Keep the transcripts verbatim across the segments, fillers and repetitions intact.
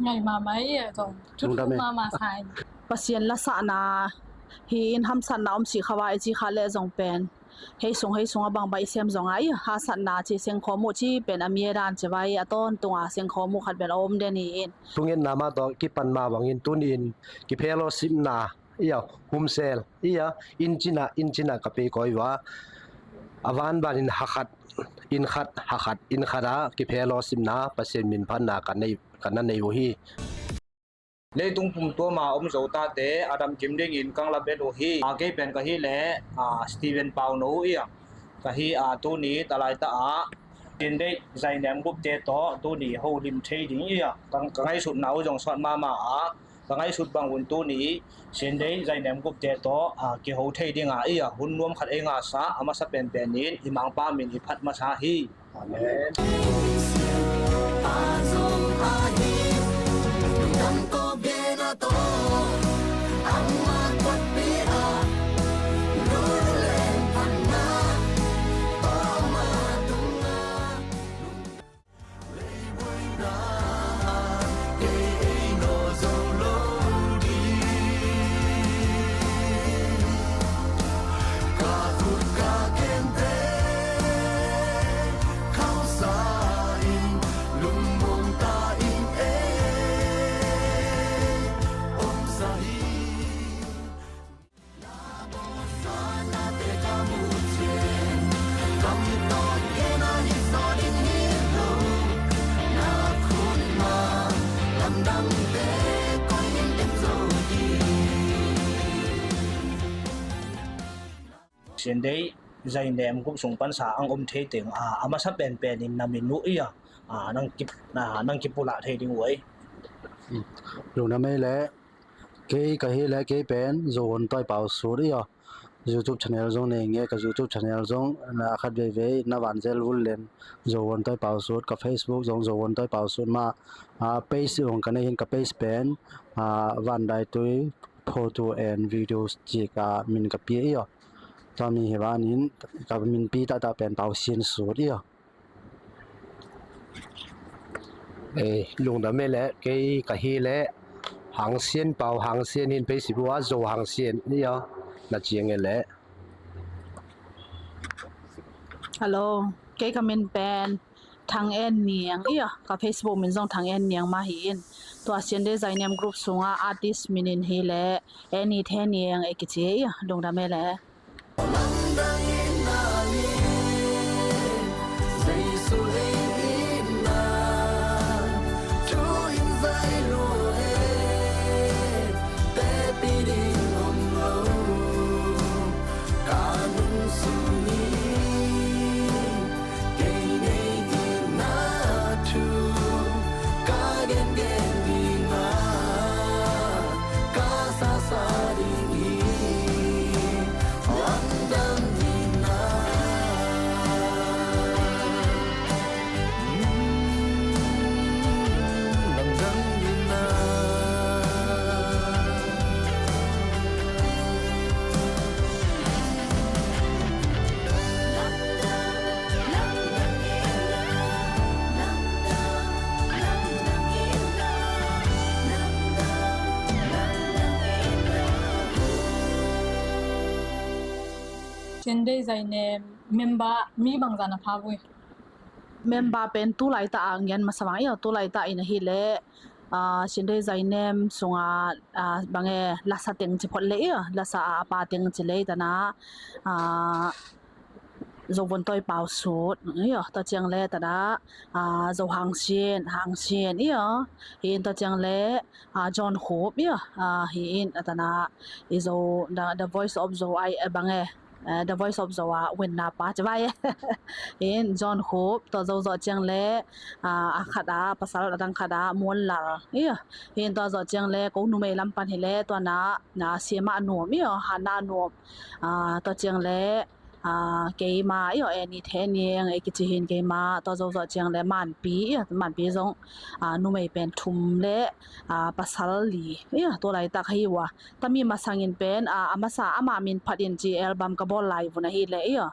Ngai mama i a zong. Lungdam e. Mama sai. Pasian lasahna hi in hamsatna om si kha vai ci kha le zong pen. Hei sung hei sung a bang bai sem zong a i hasatna ci seng khomu ci pen a mie dan ci vai a ton tunga seng khomu khat bel a om den hi in. Tungetna ma tawh kipan ma bangin tun in kiphelo simna ia humsel ia incina incina ka pe koi va a van van in hakhat in khat hakhat in khat a kiphelo simna Pasian min phanna ka nei ka na nei uh hi. Leitung pumtuama om zo tate a damkim dingin kang la bet uh hi. A kei pen ka hi le a Steven Pauno ia ka hi a tuni talaita a Sian Deih Zainem gupte tawh tuni holim thei ding ia ka ngaisutna uh zong sawt mama a ka ngaisut bang un tuni Sian Deih Zainem gupte tawh a kiho thei dinga ia hun nuam khat ei ngasa a masa penpen in i mangpa min i phat masa hi. Amen. Sian Deih Zainem gup sung pansa ang om thei teng a masa penpen in na min uh ia nang kip nang kipulah thei ding uh ei. Lungdam ei le. Kei ka hi le kei pen Zo Vun Toi Pau Sut ia YouTube channel zong nei nge ka YouTube channel zong na khat veivei na van zel vul len Zo Vun Toi Pau Sut ka Facebook zong Zo Vun Toi Pau Sut ma a page zong ka nei hin ka page pen a Van Dai Tui photo and videos ci ka min ka pia ia tua mi hi vanin ka min pi tata pen Pau Sian Sut ia. Ei lungdam e le kei ka hi le Hang Sian Pau Hang Sian hin pei si bua Zo Hang Sian ia na ciang e le. Hello, kei ka min pen Thang En Niang ia ka Facebook min zong Thang En Niang ma hi in tua Sian Deih Zainem group sunga artist min in hi le Annie Then Niang e kici ia lungdam e le. Sian Deih Zainem member mi bangzah na pha vui. Member pen tu laita a ngian masa vang ia tu laita in ahi le Sian Deih Zainem sunga bange lasa teng ci phot le ia lasa a pa teng ci le tana Zo Vun Toi Pau Sut ia tua ciang le tana Zo Hang Sian Hang Sian ia hi in tua ciang le John Khup ia hi in a tana i Zo the Voice of Zo ai bange The Voice of Zo a winna pa ci vai. Hi in John Khup tua zo zawh ciang le a khat a pasal a dang khat a Muan Lal ia hi in tua zawh ciang le ko numei lam pan hi le tua na Siama Nuam ia Hana Nuam tua ciang le Aa, keima, io, Annie Theniang, ei kici hin keima, tua zawzawh ciang le Manpi, io, Manpi zong, aa, numei pen thum le, aa, pasal li, io, tua laitak hi ua. Tami masangin pen, aa, a masa, ama min phat in ci album ka bawl lai vun ahi le, io.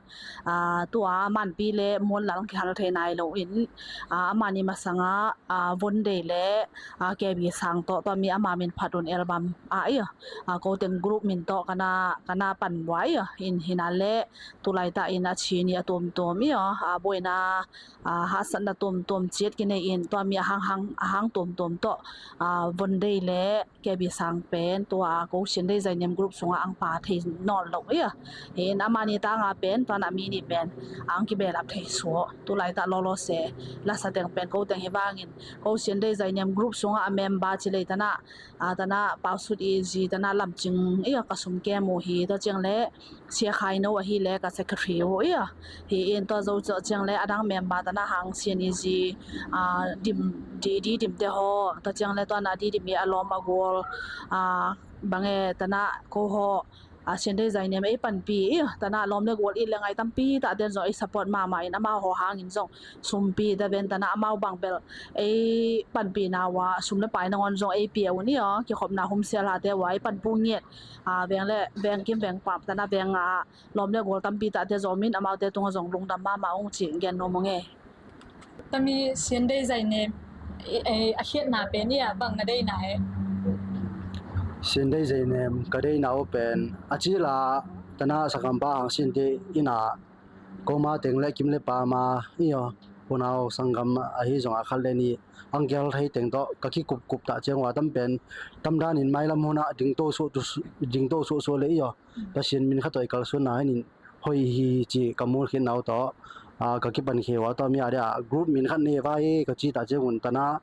Aa, tua Manpi le Muanlal kihal thei nai lo in, aa, amani masanga, aa, Vondei le, aa, K B Sang tawh, tua mi ama min phat un album, aa, io. Aa, ko teng group min tawh kana, kana pan vua, io. In hina le, tu laitak in a cini a tuamtuam, io. Aa, buaina, aa, hahsatna tuamtuam ciat kinei in, tua mi a hang, hang, a hang tuamtuam tawh, aa, Vondei le, K B Sang pen tua ko Sian Dei Zainem group sungah ang pa thei nawn lo ia. Hi in amani tanga pen tua na mi nih pen ang kibelap thei suah. Tu laitak lawlaw se lasa teng pen ko teng hi vangin ko Sian Dei Zainem group sungah a member ci lei tana, a, tana Pausut i zi tana Lamcing ia ka sum kem uh hi. Tua ciang le Sia Khaino ahi le ka secretary uh ia. Hi in tua zo ciang le adang member tana hang Sian i zi, a, dim, di, di dim te haw. Tua ciang le tua na di dim i a lawm a gual, a, bang e tana ko haw, a, Sian Dei Zainem ei panpi ia. Tana lawm le gual i le ngai tampi ta den zong ei support mahmah in amau haw hangin zong sumpi ta ven tana amau bang bel ei panpi na ua sum le pai nangon zong ei pia un ia. Kikhopna humsial ha te ua ei panpu ngiat, a, veng le veng kim veng pam tana veng a lawm le gual tampi ta te zawmin amaute tunga zong lungdam mahmah ung ci gen nuam ung e. Tami Sian Dei Zainem, e, e, a khiatna pen ia bang na deina e? Sian Dei Zainem ka deina uh pen a ci la tana sanggampa hang Sian Dei ina koma teng le kim le pama ia unau sanggam ahi zong a khat le ni ang kihal thei teng tawh ka kikupkup ta ciang ua tam pen tam danin mailam hunah dingto suah tu, dingto suahsuah le ia Pasian min khat tawh i kalsuanna hi in hoih hi ci ka mul khin nau tawh, a, ka kipan khia ua tawh mi a dia group min khat ne vai ka ci ta ciang un tana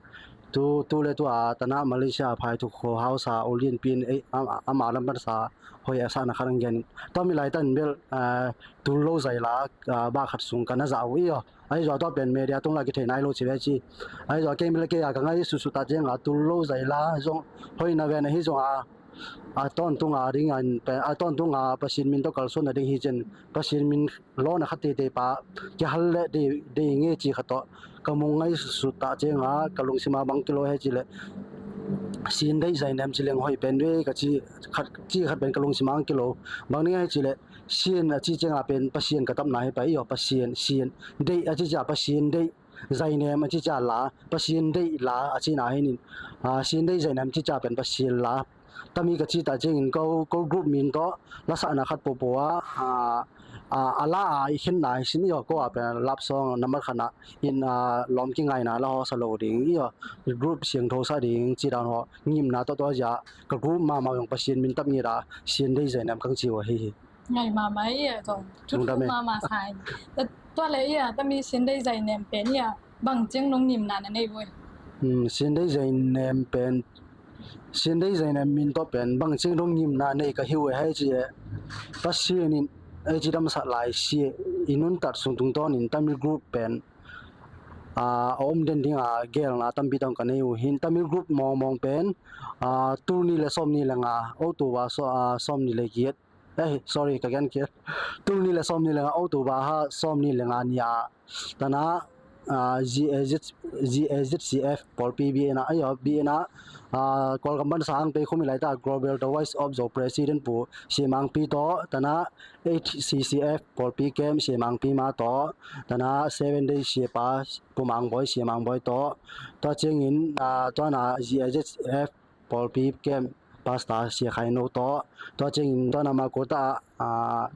tu, tu le tu a tana Malaysia a phai thuk kho hausa u lianpin ei, a, a, ama lam pansa hoih a sahna khat ang gen tawh mi lai tan bel, a, tul lo zai la, a, ba khat sung ka na zah uh ia. Ahi zua tawh pen media tung la kithei nai lo ci ve ci. Ahi zua kei mi le kei a ka ngai susu ta ciang a tul lo zai la zong hoih na ven ahi zong a a tawntung a ding a, a tawntung a Pasian min tawh kalsuan a ding hi cin Pasian min lawna khat teitei pa kihal le dei, dei nge ci khat tawh ka mung ngai sut ta ciang a ka lungsima bang kilo he ci le Sian Dei Zainem ci leng hoih pen ve ka ci khat, ci khat pen ka lungsima ang kilo bang ding he ci le Sian a ci ciang a pen Pasian ka tapna hi pa ia Pasian, Sian Dei a ci cia Pasian Dei Zainem a ci cia la Pasian Dei la a ci na hi in, a, Sian Dei Zainem ci cia pen Pasian la Tami ka ci ta ciangin ko, ko group min tawh lasahna khat popo a, a, a, a la a i khenna hi sin ia ko a pen love song nambat khatna in, a, lawm kingaina la haw sa lo ding ia group siangtho sa ding ci dan haw ngimna tawh tawh zia ka group mahmah zong Pasian min tap ngira Sian Dei Zainem kang ci uh ahi hi. Ngai mahmah ia zong. Lungdam e. Mahmah sai. Tua le ia tami Sian Dei Zainem pen ia bang ciang nong ngimna na nei uh e? Hmm, Sian Dei Zainem pen Sian Dei Zainem min tawh pen bang ciang dong ngimna nei ka hi uh e hai ci e. Pasian in ei ci damsak lai si e i nuntat sung tungtawnin Tamil group pen, a, a om den dinga gelna tampi tawng ka nei uh hin Tamil group mawngmawng pen, a, tul ni le sawm ni le nga October so, a, sawm ni le giat Eh, sorry, ka gen kir. Tul ni le sawm ni le nga October ha sawm ni le nga ni a tana, ah, Z A Z, Z A Z C F pawlpi biena ayo biena, ah, Kawlgam bansa ang pei khumi laita Global The Voice of Zo President pu Siamangpi to tana H C C F pawlpi kem Siamangpi ma to tana Seven Day Siapa pu Mangboi Siamangboi to tua ciangin, ah, tuana Z A Z F pawlpi kem pastor Sia Khaino tawh tua ciangin tuana Makuta, ah,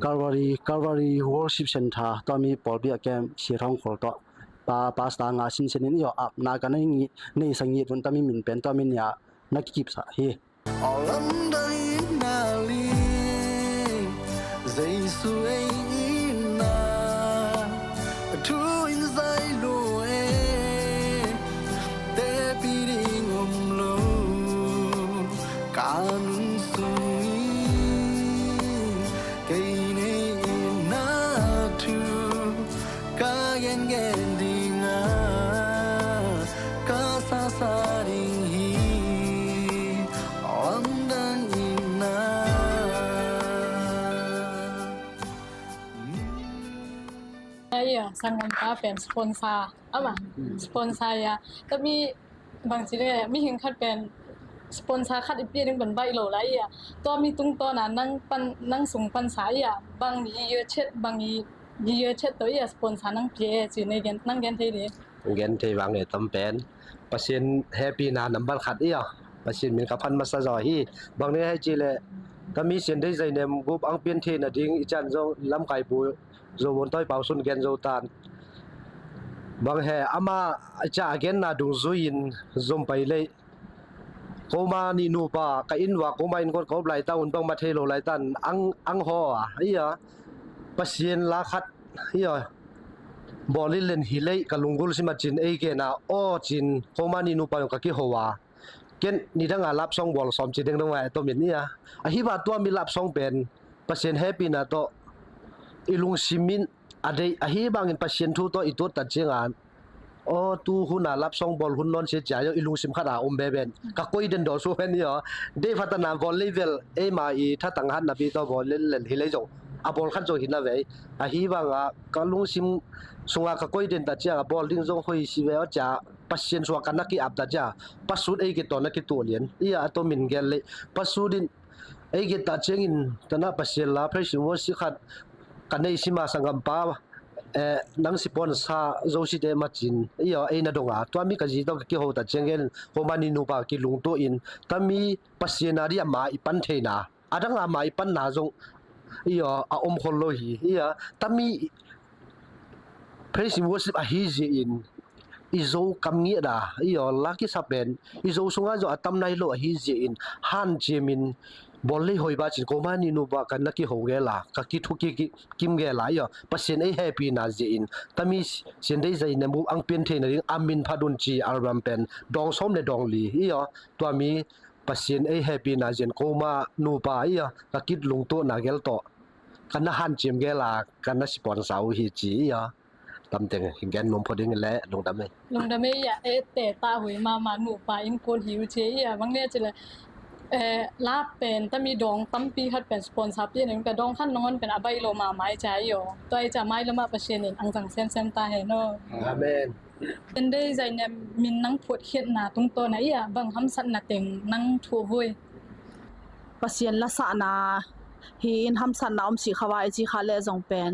Calvary, Calvary Worship Center tua mi pawlpi a kem Sia Thawngkhol tawh pa pastor nga sinsenin i aw apna ka nei, nei sangit un tami min pen tua mi nia na kipsa hi. Aw lamdang i na li Jesu ei i na thu in zai lo e te pi ding om lo ka nun sung i kei nei i na thu ka gen gen dinga ka sa sa ding hi. Aw lamdang i na Ai a, sanggampa pen sponsor ama sponsor ia, tami bangci le mihing khat pen sponsor khat i pia ding pen baih lo lai ia, tua mi tungtawna nang pan, nang sung pansa ia, bang i ia chet, bang i ia chet to ia sponsor nang pia ci nei gen, nang gen thei ding. Gen thei vang e tam pen Pasian hehpihna nambat khat ia, Pasian min ka phan masa zaw hi. Bang ne hai ci le tami Sian Dei Zainem gup ang pian thei nading i can zong lamkai bu zo bon toi pau sun gen zo tan. Bang he ama ca a genna dungzui in zom pai lei. Koma nih nupa ka inn ua koma inn kawt ka up laita un bangmah thei lo laitan ang, ang haw a ia Pasian la khat ia bawl in len hi lei ka lunggul sim a cin ei gena aw cin koma nih nupa ka kiho a ken nidanga lapsong bawl sawm ci deng dong a tomin ia ahi ba tua mi lapsong pen Pasian hehpihna tawh i lungsim in a deih ahi bangin Pasian thu tawh i tuat tat cianga aw tu huna lapsong bawl hun nawn sia cia i lungsim khat a um beben ka koi den daw su hen ia deih fatana bawl lei vel eima i thatang hat napi tawh bawl lel lel hi lei zong a bawl khat zong hi na vei ahi banga ka lungsim sunga ka koi den tat cianga bawl ding zong hoi si ve aw cia Pasian sua ka na ki ap tat cia pasut ei git tawh na ki tuah lian ia a tomin gel lei pasut in ei git tat ciangin tana Pasian la praise and worship khat ka nei sima sanggampa eh, nang sponsor zo si te macin ia ei na donga tua mi ka zi tawh ka kiho tat ciangin koma nih nupa ki lungtuah in tami Pasian a di ama i pan theina a danga ama i panna zong ia a om khol lo hi ia tami praise and worship ahi zia in i zo kam ngiat a ia la kisa pen i zo sunga zo a tam nai lo ahi zia in hanciam in bawl lei hoi ba cin koma nih nupa ka na kiho gel a ka kithu ki, ki, kim gel a ia Pasian ei hehpihna zia in tami Sian Dei Zainem gup ang pian thei nading a min phat un ci album pen dawng sawm le dawng li ia tua mi Pasian ei hehpihna zia in koma nupa ia ka kit lungtuahna gel tawh ka na hanciam gel a ka na sponsor uh hi ci ia tamteng hi gen nuam pho ding le lungdam ei. Lungdam ei ia e te ta hui mama nupa in kun hi uh ci ia bang ne ci le eh, la pen tami dawng tampi khat pen sponsor pi ning ka dawng khan nongon pen a bai lo mama i ca ia tua i ca mai lama Pasian in ang zang semsem ta he no. Amen. Sian Dei Zainem min nang phuat khiatna tungtawna ia bang hamsatna teng nang thuh vui. Pasian lasahna hi in hamsatna om si khawa i ci kha le zong pen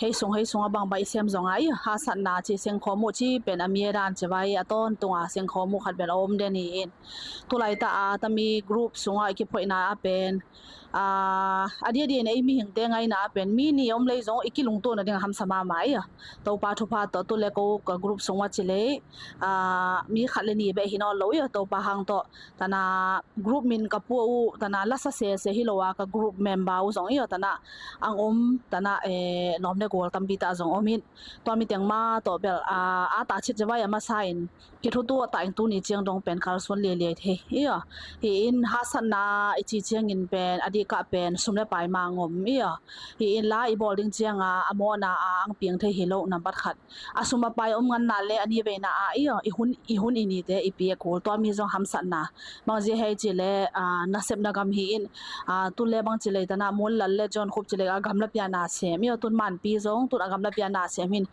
hei sung hei sunga bang ba i sem zonga i hasatna ci sengkhawm uh ci pen a mi e dan ci vai a tawntunga sengkhawm uh khat pen a om den hi in tulaita a tami group sunga i kiphoihna a pen a diadian ei mihingte ngaina a pen mi ni om lei zong i kilungtuahna ding a hamsa mama ia Topa thupha tawh tu le ko ka group sungwa ci lei mi khat le ni beh hi nawn lo ia Topa hang tawh tana group min ka pua uh tana lasa sese hi lo a ka group member uh zong ia tana ang om tana lawm le gual tampi ta zong om in tua mi teng ma tawh bel a ta chit zawai a masa in kithutu a ta in tuni ciang dong pen kalsuan liailiai thei ia hi in hasatna i ci ciangin pen a dikah pen sum le pai ma ngom ia hi in la i bawl ding cianga a mawna a ang piang thei hi lo nambat khat a sum a pai om nganna le a ni veina a ia i hun i hun i nite i piak kul tua mi zong hamsatna bangzia hei ci le nasepna gam hi in tun le bang ci lei tana mual lal le John Khup ci lei a gamla piana sem ia tun manpi zong tun a gamla piana sem hin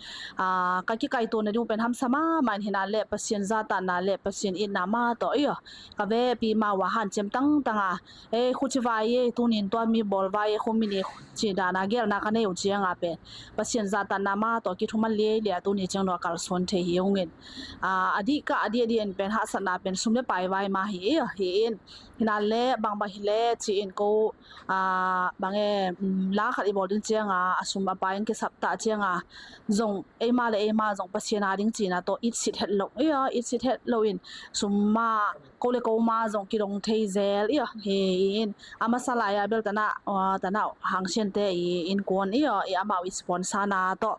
ka kikaituana ding pen hamsa mama in hina le Pasian zatanna le Pasian itna ma tawh ia ka vepi ma ua hanciam tangtanga ei khuci vai ei tunin tua mi bawl vai ei khumini ci dana gelna ka nei uh cianga pen Pasian zatanna ma tawh kithuman liailiai tuni ciang nua kalsuan thei hi hungin a dikah a diadian pen hasatna pen sum le pai vai ma hi ia hi in hina le bang ba hi le ci in ko bang e la khat i bawl ding cianga a sum a pai in kisap ta cianga zong eima le eima zong Pasian a ding cina tawh it sit het lo ia it sit het lo in sum ma ko le ko ma zong kidong thei zel ia hi in a masa lai a bel tana tana hangsiante i in kuan ia i amau i sponsor na tawh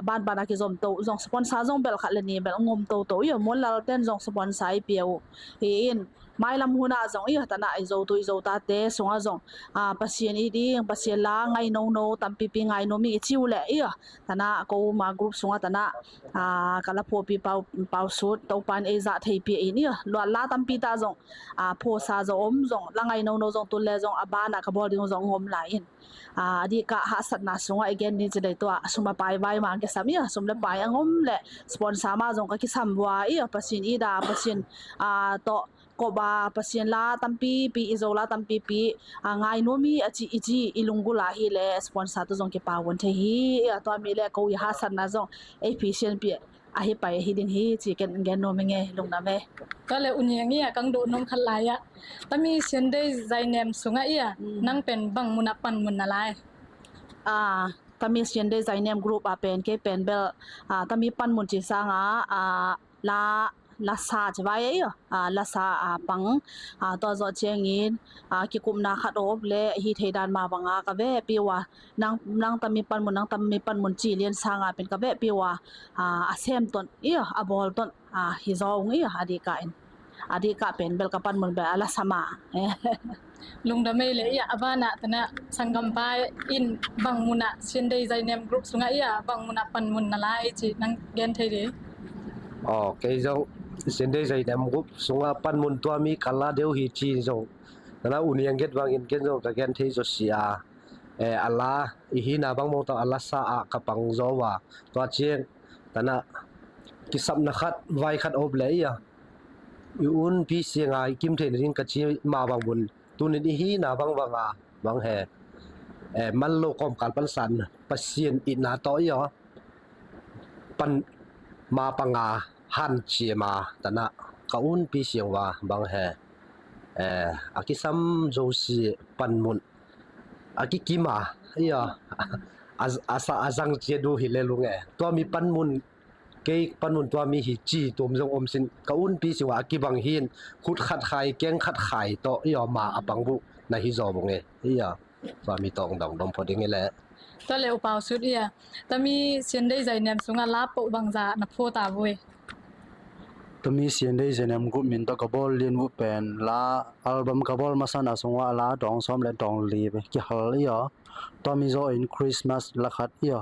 banbana kizom to zong sponsor zong bel khat le ni bel ngom toto ia mual lal ten zong sponsor i pia uh hi in mailam huna zong ia tana i zo tu i zo tate sunga zong Pasian i ding Pasian la ngai nono tampipi ngai nomi i ciu le ia tana ko ma group sunga tana ka la phuapi pau pau sut Topa in ei zah thei pia in, ia, luat la tampi ta zong, a, phusa zong om zong, la ngai nono zong, tun le zong a banah ka bawl ding zong om lai in. A, a dikah hahsatna sungah i gen ni ci dei tua, sum a pai vai ma kisam, ia, sum le pai ang om le sponsor ma zong ka kisam vua, ia, Pasian i da, Pasian, a, tawh kop a, Pasian la tampipi, i zo la tampipi, a, ngai nuam hi a ci, i ci, i lunggulh a hi le sponsor tu zong kipa vun thei hi, ia, tua mi le ko i hahsatna zong ei pisianpi ahi pai ahi ding hi ci ken gen nuam i nge, lungdam e. Tua le U Niang ia, kang duh nung khat lai ah, tami Siandei Zainem sungah ia, mm, nang pen bang munah panmun na lai? A, tami Siandei Zainem group a pen kei pen bel, a, tami panmun ci sangah, a, la, lasa ci vai ia, a, lasa, a, pang, a, tua zawh ciangin, a, kikupna khat op le hi thei dan ma banga ka vehpi ua, nang, nang tami panmun, nang tami panmun ci lian sanga pen ka vehpi ua, a, a sem ton, ia, a bawl ton, a, hi zaw ung ia, a dikah in. A dikah pen bel ka panmun bel a lasa ma. Lungdam ei le ia, a banah tana sanggampa in bang munah Siandei Zainem group sungah ia, bang munah panmun na lai ci nang gen thei di? Aw, kei zong Siandei Zainem group sungah panmun tua mi ka la deuh hi ci zong, tana U Niang get bangin ken zong ka gen thei zaw si a, e, a la, i hina bang mawng tawh a lasa ah ka pang zaw ua, tua ciang, tana, kisapna khat, vai khat op le ia, i unpi sianga i kim theih nading ka ci ma bang mun, tunin i hina bang banga, bang he, e, man lo kawmkal pansan, Pasian itna tawh ia, pan ma panga han ciama, tana, ka unpi siang ua, bang he, e, a kisam zo si panmun, a kikima, ia, a, a sa, a zang cia du hi le lung e. Tua mi panmun, kei panmun tua mi hi ci tuam zong om sin, ka unpi singua a kibang hin, khut khat khai, keng khat khai tawh, ia, ma a pang buh na hi zaw bung e. Ia, tua mi tawng dong dom pho ding i le. Tua le U Pau Sut ia, tami Siandei Zainem sungah la poh bangza na phuata vui? Tami Siandei Zainem group min tawh ka bawl lian uh pen la album ka bawl masana sungah la dawng sawm le dawng li kihal ia. Tua mi zaw in Christmas la khat ia,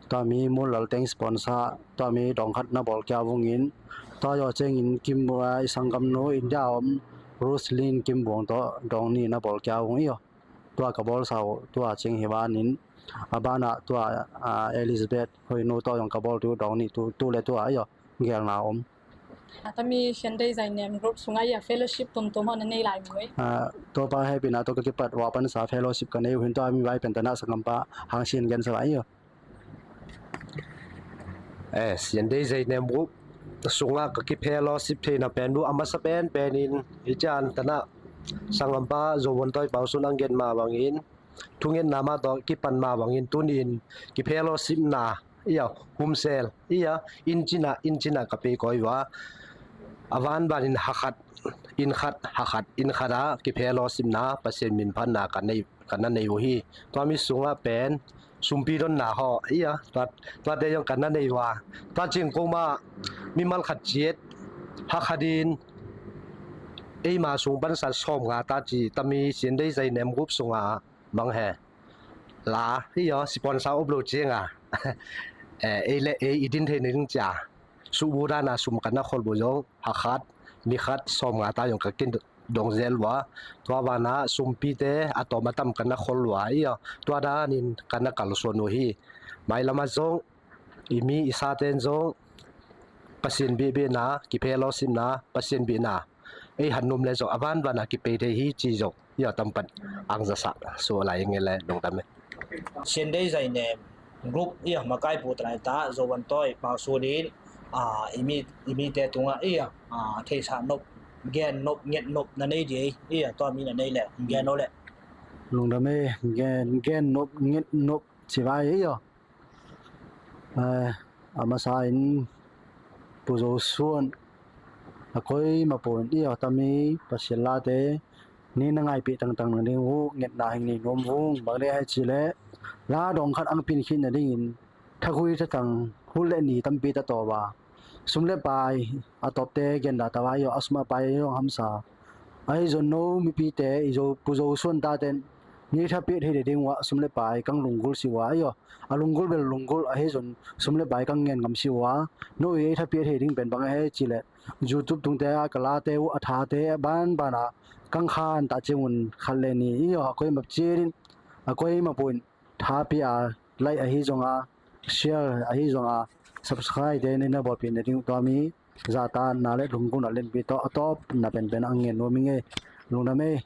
tua mi Munlal Teng sponsor, tua mi dawng khat na bawl kia vungin, tua zaw ciangin Kim, a, i sanggamnu India om Roslyn Kim Buang tawh dawng ni na bawl kia vung ia. Tua ka bawl sau, tua ciang hi vanin, a banah tua, a, Elizabeth Hoinu tawh zong ka bawl tu dawng ni tu, tu le tua ia, gelna om. A, tami Siandei Zainem group sungah ia fellowship tuamtuam hon a nei lai mui? A, Topa hehpihna tawh ka kipat ua pansa fellowship ka nei uh hin tua mi vai pen tana sanggampa Hang Sin gen sa vai ia. E, Siandei Zainem group sungah ka kifellowship theihna pen uh a masa penpen in, i cian tana sanggampa Zo Vuan Tawi Pau Sun ang gen ma bangin, thungetna mah tawh kipan ma bangin tunin kifellowshipna ia, humsel ia, inn cinah, inn cinah ka pei kawi ua, a vanvanin hakhat, inn khat, hakhat, inn khat ah kifellowshipna, Pasian min phatna ka nei, ka na nei uh hi. Tua mi sungah pen sumpi donna haw ia, tua, tuate zong ka na nei ua. Tua cingkung mah mimal khat ciat, hakhatin eima sung pansa sawm nga ta ci, tami Siandei Zainem group sungah bang he, la ia, sponsor up lo cianga, e, ei le ei i din thei ning cia, subu dana sum ka na khol bu zong, hakhat, ni khat, sawm nga ta zong ka kin dong zel ua. Tua vana sumpite a tawm a tam ka na khol ua ia, tua danin ka na kalsuan uh hi. Mailama zong i mi i saten zong Pasian bihbihna, kifellowshipna, Pasian bihna ei han num le zong a vanvana kipei thei hi ci zong ia tampat ang zasak suah lai nge le lungdam e. Siandei Zainem group ia makai pu talai ta Zo Vuan Tawi Pau Sun in, a, i mi, i mite tungah ia, a, theisa nop, gen nop, nget nop na nei di ei ia, tua mi na nei le gen o le. Lungdam e, gen, gen nop, nget nop ci vai ia. A, a masa in Pu Zo Suan a koi ma pun ia tami Pasian late ni na ngaipih tangtang na ding uh ngetna hing ni nuam vung bang dei hai ci le la dawng khat ang pin khit na dingin thakhui thatang hul le ni tampi ta tawh a sum le pai a tawpte gen da ta vai ia, a sum a pai ia hamsa. Ahi zon no mipite i Zo, Pu Zo Suan taten Ei thapiat hi ding uh ah sum le pai kang lunggulh si uh a, ei aw, a lunggulh bel lunggulh ahi zong sum le pai kang ngen ngam si uh a. No i ei thapiat hi ding pen bang a hei ci leh YouTube tungte a ka late uh a thate banban a kang khan ta cing un khat le ni, ei aw, a koi map ciat in, a koi map uh in thapiat a, like ahi zong a, share ahi zong a, subscribe te na bawlpih na ding uh tawh mi zahtakna le lunggulhna lianpi tawh a tawpna penpen a ngen nuam ing ei. Lungdam ei.